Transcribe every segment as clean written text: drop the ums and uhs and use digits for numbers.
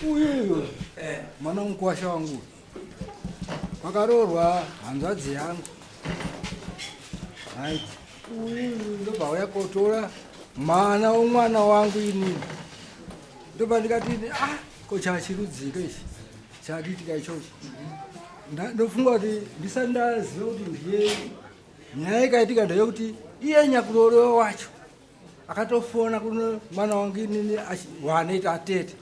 Uyu uyu mwana mukwasha wangu kwakaroorwa hanzvadzi yangu. Right. Uyu ndobva auya kotora mwana womwana wangu inini. Ndobva ndikati ah ko chachirudziko ichi chakuitika ichochi. Ndofunga kuti ndisati ndaziva kuti ndiye nyaya ikaitika ndeyekuti iye nyakurorewa wacho akatofona kuno mwana wangu inini waanoita atete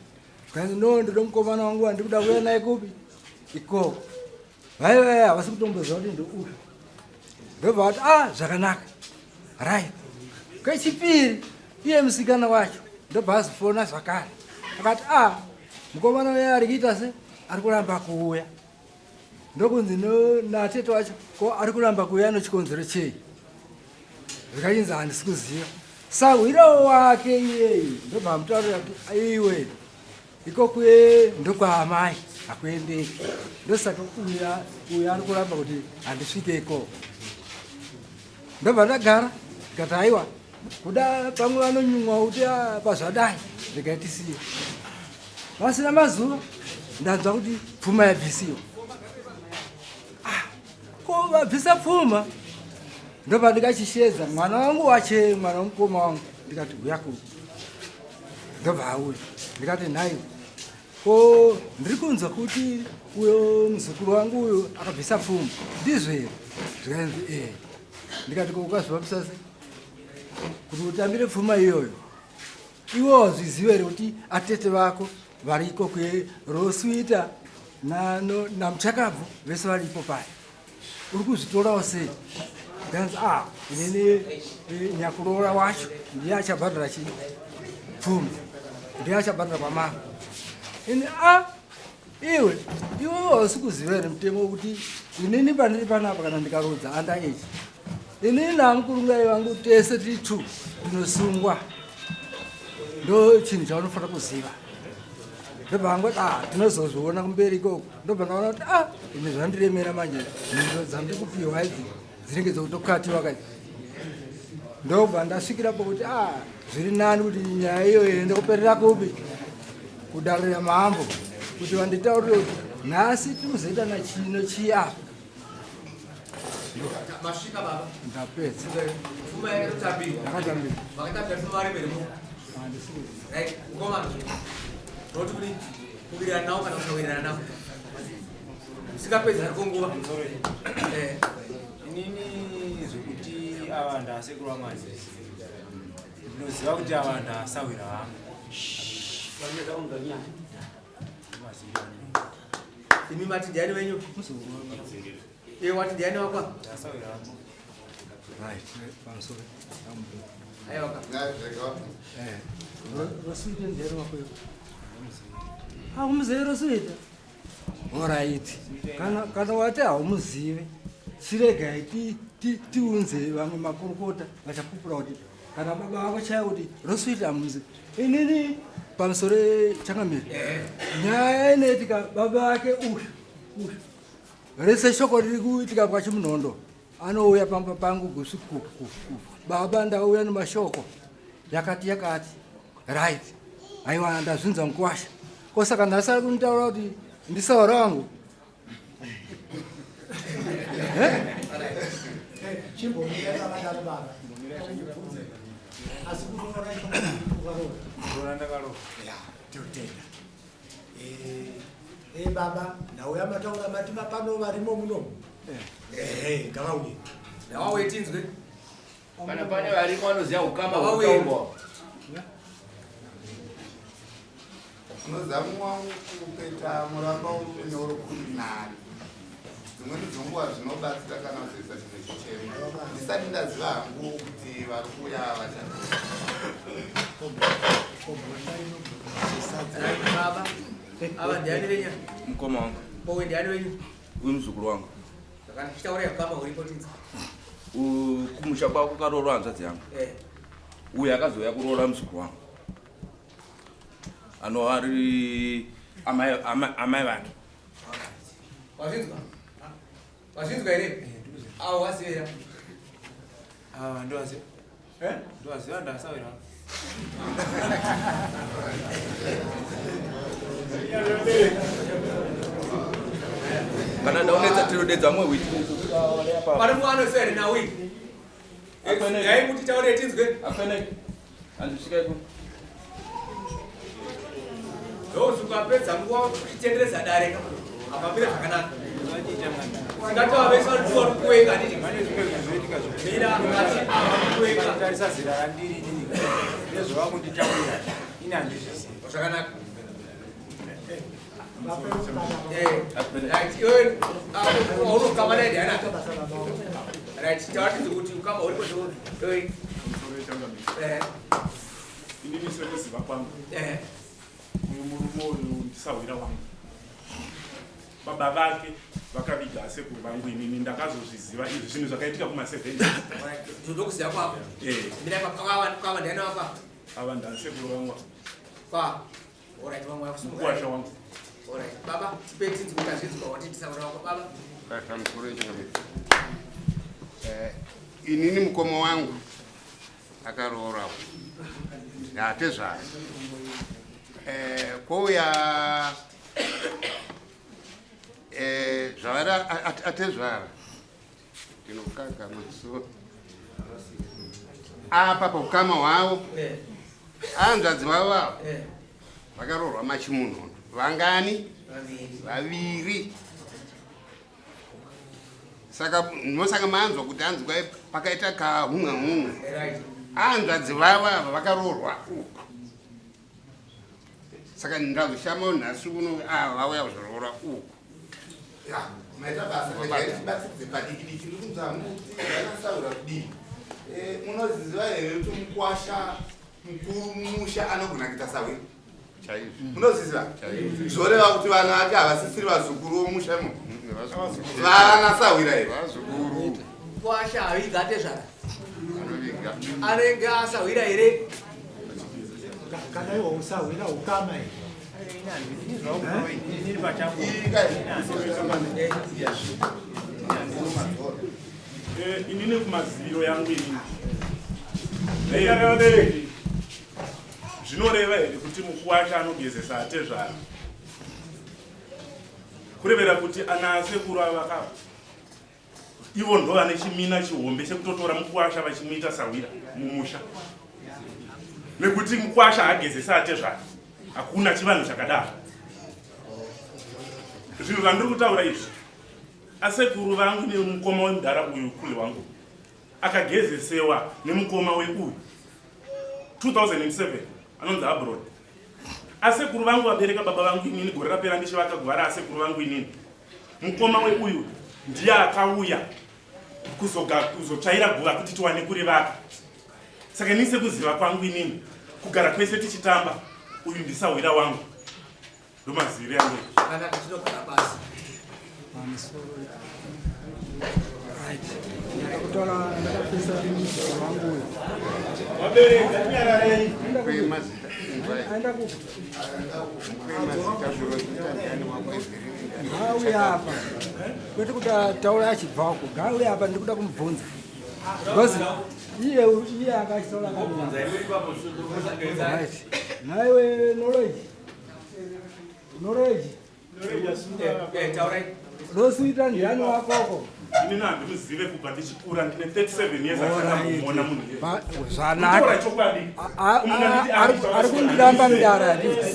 zvikanzi no ndino mukomana wangu wandikuda kuuya naye kupi ikoko. Vai vai havasi kutomboziva kuti ndoupi. Ndobva vati ah zvakanaka right. Kechipiri iye musikana wacho ndobva azofona zvakare akati ah mukomana uya ari kuita se ari kuramba kuuya. Ndokunzi no natete wacho ko ari kuramba kuuya nochikonzero chei? Zvikachinzi handisi kuziva. Sahwirawo wake iyeyi ndobva amutaurira kuti iwe ikokuye ndokwaamai hakuendeki ndosaka uya uya ari kuramba kuti handisvike ikoko. Ndobva ndagara ndikati haiwa kuda pamwe vanonyumwa kuti ah, pazvadai regai tisiye. Pasina mazuva ndanzwa kuti pfuma yabvisiwa. Ah, ko vabvisa pfuma? Ndobva ndikachishedza mwana wangu wache mwana womukoma wangu ndikati huya kuno. Ndobva auya ndikati nhai ko ndiri kunzwa kuti uyo muzukuru wangu uyu akabvisa pfuma ndizvo here? Zvikanzi ee. Ndikati ko ukazvifambisa sei kuti utambire pfuma iyoyo? Iwe wazviziva here kuti atete vako variko kuRoswita naMuchakabvu vese varipo paya uri kuzvitorawo sei? Ndanzi ah inini nyakuroora wacho ndiye achabhadhara chii pfuma ndiye achabhadhara kwamama. Ini ah iwe iwe hausi kuziva here mutemo wekuti inini pandiri panapa kana ndikarodza under age inini namukurungai vangu tese tiri two tinosungwa. Ndo chinhu chaunofanira kuziva. Ndobva vangoti ah tinozozviona kumberi ikoko. Ndobva ndaona kuti ah ini zvandiremera manje mhinduro dzandiri kupiwa idzi dzinenge dzokutokatiwa kai. Ndobva ndasvikira pokuti ah zviri nani kuti nyaya iyo iende kuperera kupi kudare ramambo kuti vanditaurire kuti nhasi tinozoita nachino chiya. Masvika baba. Ndapedza. Pfuma yakatambirwa. Yakatambirwa. Makatambira pfuma vari mberi mu. Right, ngoma. Roti kuri kuwirirana nawo kana kusawirirana nawo. Sikapedza ariko nguva. Inini zvekuti ava ndasekuru vamwari. Ndinoziva kuti ava ndasahwira vangu. Imi mati ndiani wenyu? Iwe wati ndiani wako? Ndasahwira vangu. Right, pamusoro. Aiwa ka. Roswita ndiani wako iwe? Haumuzivi Roswita? Alright. Kana wati haumuzivi, chiregai tiunze vamwe makurukota vachapupura kuti kana baba vako chaivo kuti Roswita hamuzivi. Inini pamusoro changamire. Nyaya inoitika baba vake uyu uyu. Rese shoko riri kuitika kwaChimunhondo. Anouya pamba pangu gusi ku ku ku. Baba ndauya nemashoko yakati yakati. Right. Aiwa ndazvinzwa mukuwasha. Ko saka nhasi ari kunitaura kuti ndisaura wangu? Chimbomira pakadaro baba. Asi kuroora ukaroora. Kuroora ndakaroora. Ya, tinotenda. Baba, ndauya mataura mati mapano varimo muno. Ngavauye. Ngavauye tinzwe. Kana pane varimo vanoziva ukama Ngavauye. hwekutaurwa. Unoziva mumwe wangu kupeta muramba unyoro kuri nani. Dzimweni dzenguva zvinobatsira kana kuzoisa chimwe chichemo. Ndisati ndaziva hangu kuti vari kuuya vachati. Right, baba. Ava ndiani venyu? Mukoma wangu. Bowe ndiani venyu? Uyu muzukuru wangu. Zvakanaka, chitaurai ukama huripo tinzwe. Kumusha kwako karoorwa hanzvadzi yangu. Uyu akazouya kuroora muzukuru wangu. Anova ari amai vake. Wazvinzwa? Wazvinzwa here? Awo wazivera. Ah, ndowaziva. Ndowaziva ndasawira. Kana ndaonetsa tinodedza mwe witness. Pari mwana sere nawi. Yai kuti taure tinzwe. Apene. Andisvika iko. Ndozukapedza nguva uchitendereza dare apa mira zvakanaka. Tingatova vese vari kuwa kuwenga handiti? Mira ngati ava kuwenga. Tarisa zera randiri inini nezvavakunditaurira ini handizvizivi. Zvakanaka. Right, iwe unokama naye Diana. Right, taratidze kuti ukama uripo ndo. Inini sekuziva kwangu. Uyu murume uyu ndisahwira wangu. Baba vake vakaviga asekuru vangu inini ndakazozviziva izvi zvinhu zvakaitika kuma 70. Ndokuziva kwako. Mira kwava Diana wako. Ava ndasekuru vangu. Kwa. Alright, vamwe vakusimuka. Mukuwasha wangu. Alright, baba, tipe tsinzi kuti azvinzwa wati tisaura wako baba. Pamusoro inini mukoma wangu akaroora ndatezvara kwouya zvavari atezvara ndinokaka maso apa paukama hwavo hanzvadzi vavo avo vakaroorwa machimunhono vangani vaviri. Saka ndosaka manzwa kuti hanzi kwai pakaita kahunga hunga hanzvadzi vavo ava vakaroorwa uku. Saka ndazoshama nhasi uno ava vauya kuzoroora uku. Ya, maita basa regai padiki diki ndikunzwa hangu kuti vanasaura kudii. Munoziva here kuti mukwasha mukuru mumusha anogona kuita sahwira? Chaizvo. Munoziva? Zvoreva kuti vana vake havasisiri vazukuru vomusha imo. Vana sahwira here? Vazukuru. Mukwasha aviga atezvara. Anoviga. Anenge asahwira here? Kana iwo usahwira ukama here? Inini kumaziviro yangu inini zvinoreva here kuti mukuwasha anogezesa atezvara? Kurevera kuti ana asekuru ava vakava ivo ndo vane chimina chihombe chekutotora mukuwasha vachimuita sahwira mumusha, nekuti mukuwasha haagezesa atezvara. Hakuna chivanhu chakadaro. Zvinhu zvandiri kutaura izvi, asekuru vangu nemukoma wemudhara uyu kule wangu akagezesewa nemukoma weuyu 2007 anonzi Abrod. Asekuru vangu vabereka baba vangu inini gore rapera ndichivaka guva raasekuru vangu inini. Mukoma weuyu ndiye akauya kuzotsvaira guva kuti tiwane kurivaka. Saka inini sekuziva kwangu inini kugara kwese tichitamba uyu ndisahwira wangu. Ndomaziviro yangu. Zvakanaka, tinogara pasi. Right. Ndakakutora ndakapisa wangu uyu. Vabereki ngatinyararei. Aenda kupi? Ngauye apa. Kwete kuti ataura achibva uko. Ngauye apa ndikuda kumubvunza. Because iye iye akachitaura Kubvunza iwe ipapo Right. Naiwe knowledge. Knowledge. Taurai. Rosita ndiani wakoko? Inini handimuzive kubva ndichikura ndine 37 years asinakumbomuona munhu iyeye. Zvanaka. Kutaura chokwadi. Ari kundiramba mudara handiti.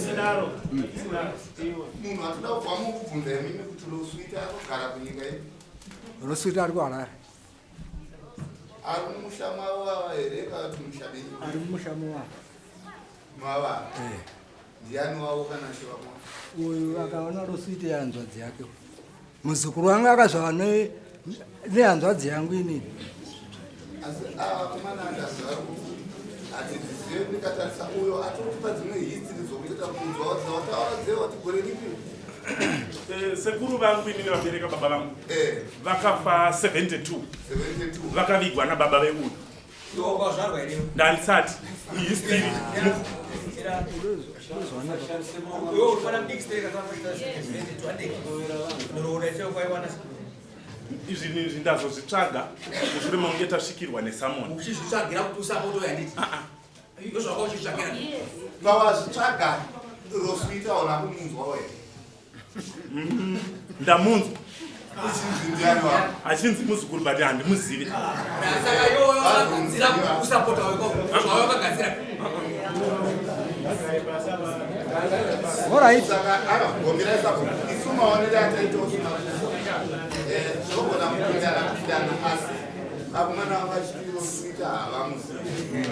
Munhu atoda kubva mukubvunza imimi kuti Roswita arikugara kunyika ipi? Roswita ari kuHarare. Ari mumusha mavo ava here kana kuti musha menyu? Ari mumusha mavo. Mava? Ndiani wavo kana chivamwa? Uyu akaona Roswita yehanzvadzi yake. Muzukuru wangu akazvarwa nehanzvadzi yangu inini. Asi ava vakomana andazi vari kuti hatidzizive ndikatarisa uyo atotipa dzimwe history dzokuita kunzwa dzawataura dzewa kuti gore ripi? Sekuru vangu inini vabereka baba vangu vakafa 72 vakavigwa nababa veuyu. Iwe wakazvarwa here? Ndandisati history. Iwe uri mudiki stereka nhoroondo yacho kwaiwana. Izvi izvi ndazozvitsvaga mushure mekunge tasvikirwa nesamoni. Uchizvitsvagira kuti usapoto handiti? Ndozvawanga uchizvitsvagira. Pawazvitsvaga Roswita ona kumunzwa here? Ndamunzwa. Achinzi ndiani wako? Achinzi muzukuru but handimuzivi. Saka iwe wakagadzira kusapota wakagadzira. Alright. Saka akagomera isapo. Isu maonero ataita usina. Zvinogona kupindana kupindana asi akomana vanga vachiti Roswita havamuzivi.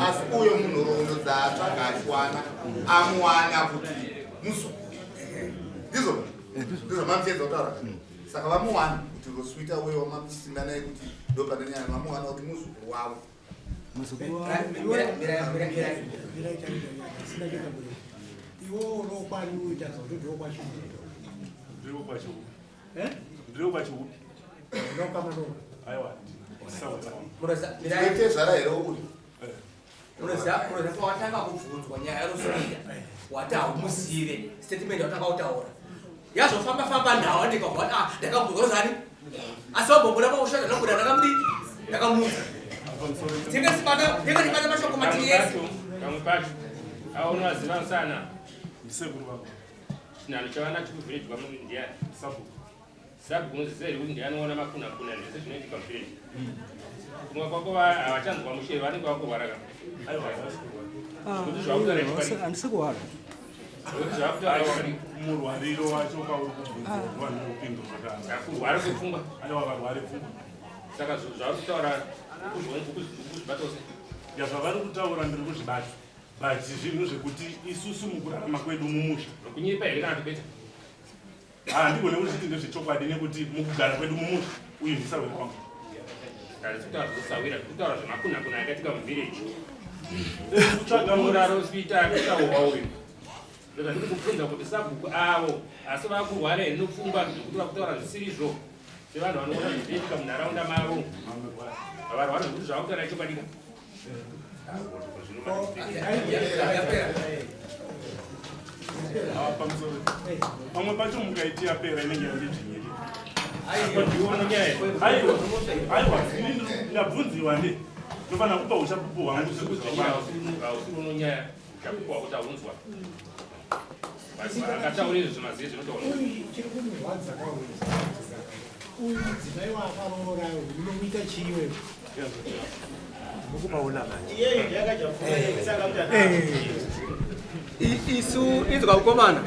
Asi uyo munhoroondo dzaatsvaga achiwana amuwana kuti muzukuru. Ndizvo? Ndizvo mamuchiedza kutaura? Saka vamuwana kuti Roswita uyo wamamuchisimba naye kuti ndopane nyaya vamuwana kuti muzukuru wavo. Muzukuru wavo. Iwo unokwani uita zvokuti ndokwachiupi. Ndiri kwachiupi. Eh? Ndiri kwachiupi. Ndokamanoka. Aiwa. Sawa. Tezvara here uri? Unoziva pawatanga kubvunzwa nyaya yaRoswita wati haumuzive statement yawatanga kutaura yazofamba famba nhau ndikabva wati ah ndakambunzwa rozani asi wambombuda pakushanda ndobuda ndakamudi ndakamuudza tinge tibata mashoko matiri ese Kamwe pacho avo unovaziva sana. Ndisekuru vangu. Chinhanho chavanacho kuvillage kwamunhu ndiani? Sabhuku. Sabhuku unoziva here kuti ndiani anoona makuna kuna zvese zvinoitika muvillage? Kumwe kwako havachanzwa mushe vanenge vakurwara ka? Aiwa, havasi kurwara. Kuti zvakutaura chokwadi. Handisi kuhwara. Kuti zvakutaura chokwadi. Murwariro wacho kwauri kubvunzwa ndiwanopindura. Kurwara kwepfungwa. Aiwa, varware pfungwa. Saka zvauri kutaura ukuzvibata sei? Ya zvavari kutaura ndiri kuzvibata. But zvinhu zvekuti isusu mukurarama kwedu mumusha. Kunyepa here kana kubeta? Handigone kuzviti ndezvechokwadi nekuti mukugara kwedu mumusha uyu ndisawira kwangu. Handisi kutaura zvekusawira, ndiri kutaura zvemakunakuna akaitika muvillage. Kutsvaga Mura Roswita akataurwa uyu. Ndozvandiri kubvunza kuti sabhuku avo asi vakurwara here nopfungwa zvekuti vakutaura zvisirizvo sevanhu vanoona zvinoitika munharaunda mavo. Havarwari zvekuti zvavakutaura ichokwadi ka? Ah, pamusoro. Pamwe pacho mukaiti yapera inenge yandidzvinyirira. Aiwa, aiwa, ini ndabvunziwa ndi. Ndofanira kupa uchapupu hwangu sekuziva. Hausiri unonyaya uchapupu hwako taunzwa. Akataura izvo zvimazivi zvinotaurwa. Uyu chiri kumurwadza kwauri. Uyu mudzimai waakaroora unomuita chii iwewe? Mukupaona manje. Isu inzwa mukomana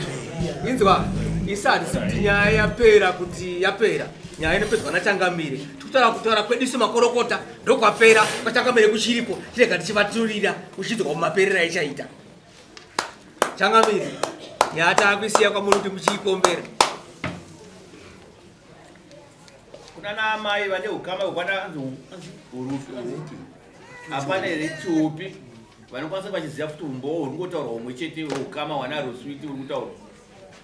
inzwa isu hatisi kuti nyaya yapera kuti yapera nyaya inopedzwa nachangamire tikutaura kutaura kwedu isu makorokota ndokwapera kwachangamire kuchiripo chirega tichivaturira uchinzwa mumaperera ichaita changamire nyaya taakuisiya kwamuri kuti muchiikombera Kuna naamai vane ukama hwekwana urupi hapana here chiupi vanokwanisa vachiziva futi umbowo huri kungotaurwa humwe chete ukama hwana Roswiti huri kutaurwa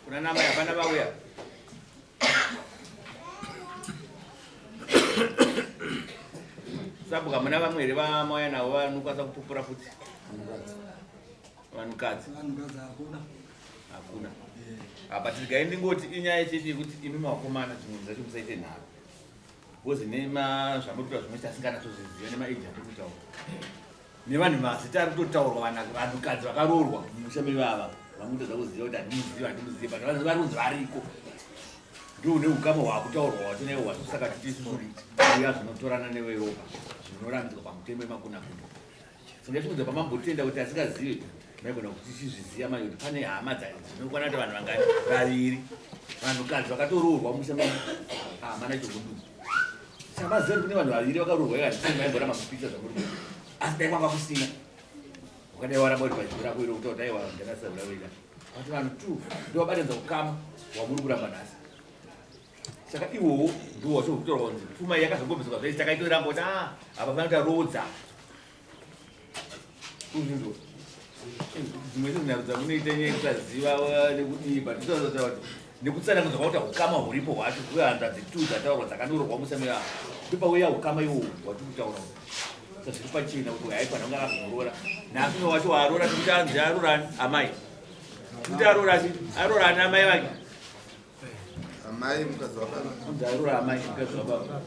kuna naamai hapana vauya. Sabhuku hamuna vamwe here vamauya navo vanokwanisa kupupura futi? Vanhukadzi. Vanhukadzi hakuna. Hakuna. Apa tirigai ndingoti inyaya chete yekuti imi makomana zvimwe zvacho musaite nharo. Because nema zvamuri kutaura zvimwe tasinganatozviziva nemaage atiri kutaura. Nevanhu mazita ari kutotaurwa vanhukadzi vakaroorwa mumusha mevava vamutadza kuziva kuti handimuzivi handimuzivi but vanhu vari kunzi variko. Ndiwo neukama hwakutaurwa wacho naiwo wacho saka titi isusu uya zvinotorana neveropa zvinorambidzwa pamutemo wemakunakuna. Singachikudza pamambotenda kuti asingazive maigona kuti tichizviziva manje kuti pane hama dzinokwana kuti vanhu vangani vaviri vanhukadzi vakatoroorwa musha hamana chogunduzi saka maziva kuti kune vanhu vaviri vakaroorwa ikati maimboramba kupisa zvamuri kuita asi dai kwanga kusina wakadai waramba uri pazviro rako iro kutaura dai ndakasabura wega kuti vanhu two ndovabatanidza ukama hwamuri kuramba nhasi saka iwowo ndiwo wacho kutorwa kunzi pfuma iyi yakazongobviswa zvese takaitoramba kuti ah apa pano taroodza kuzvinzwa dzimwe dzezinharo dzamunoita nyaya yekusaziva nekudii but totaura kuti nekutsanangudza kwakuti ukama huripo hwacho uye hanzvadzi tu dzataurwa dzakanorohwa musamira ndopauya ukama iwowo hwatiri kutaura saka zviri pachena kuti uyu aifanira kunge akazoroora nhasi uno wacho waaroora tikuti anzi aroorani amai tikuti aroora chi aroorani amai vake Amai mukadzi wababa. Anzi aroora amai mukadzi wababa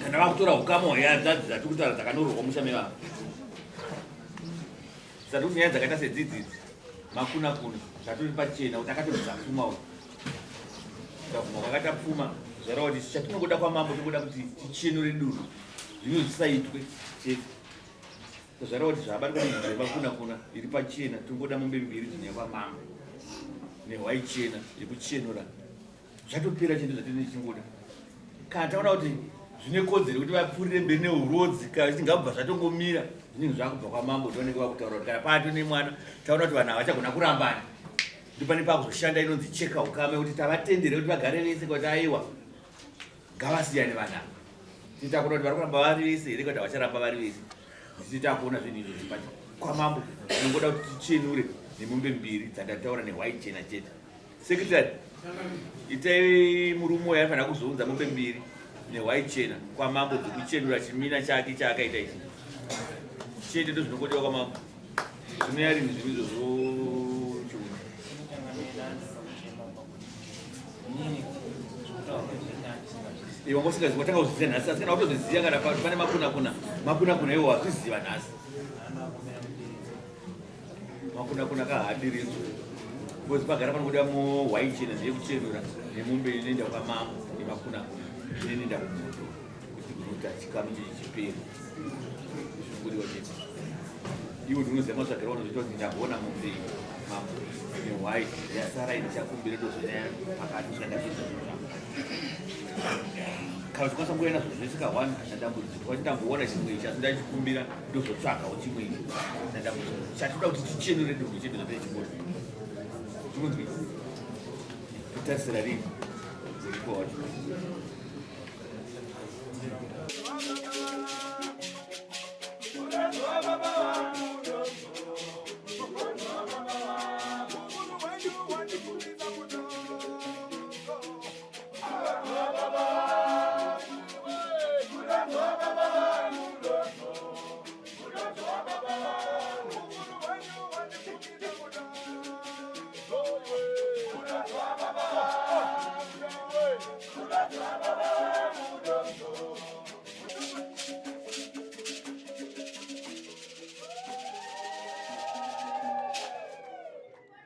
kana vakutora ukama hwehanzvadzi dzatiri kutaura dzakanorohwa musha mevavo saka tikuti nyaya dzakaita sedzidzi idzi. Makuna kuna zvatori pachena kuti akatobvisa pfuma uyu. Tikabvuma kwakaita pfuma zvareva kuti chatinongoda kwamambo tingoda kuti tichenure dunhu zvino zvisaitwe chete. Zvareva kuti zvabatwa nezvinhu zvemakuna kuna iri pachena tingoda mombe mbiri dzinouya kwamambo nehwai chena yekuchenura zvatopera chete zvatinenge tichingoda kana taona kuti zvine kodzero yekuti vapfuurire mberi neurodzi kana zvingabva zvatongomira zvinenge zvakubva kwamambo ndovanenge vakutaura kuti kana pato nemwana taona kuti vanhu havachagona kurambana ndopane pakuzoshanda inonzi cheka ukama yekuti tavatendere kuti vagare vese kuti aiwa ngavasiyane vanhu ava tiita kuona kuti vari kuramba vari vese here kuti havacharamba vari vese tichiita kuona zvinhu izvo zvipati kwamambo tinongoda kuti tichenure nemombe mbiri dzandataura nehwai chena chete Secretary, itai murume uyo aifanira kuzounza mombe mbiri nehwai chena kwamambo dzekuchenura chimina chake chaakaita ichi. Chete ndozvinongodiwa kwamambo. Zvinoya rini zvinhu izvozvo chiuno. Iwe wanga usingazivi watanga kuzviziva nhasi asi kana watozviziva kana pane makunakuna makunakuna iwo wazviziva nhasi. Makunakuna kahadiridzwe because pagara panobuda muhwai chena ndeyekuchenura nemombe inoenda kwamambo nemakunakuna inoenda kumoto kuti kunoita chikamu chechiperi zvinongodiwa chete iwe ndinoziva matsvagiro unozoita kuti ndagona mombe iyi mambo nehwai yasara inichakumbira ndozonyaya pakati kusvika ndapedza zvinhu zvangu kana uchikwanisa kuuya nazvo zvese ka one hazvina dambudziko kwati ndamboona chimwe ichi asi ndachikumbira ndozotsvagawo chimwe ichi hazvina dambudziko chatinoda kuti tichenure dunhu chedu zvatei chikoro chikunzwi totarisira rini ziripo wacho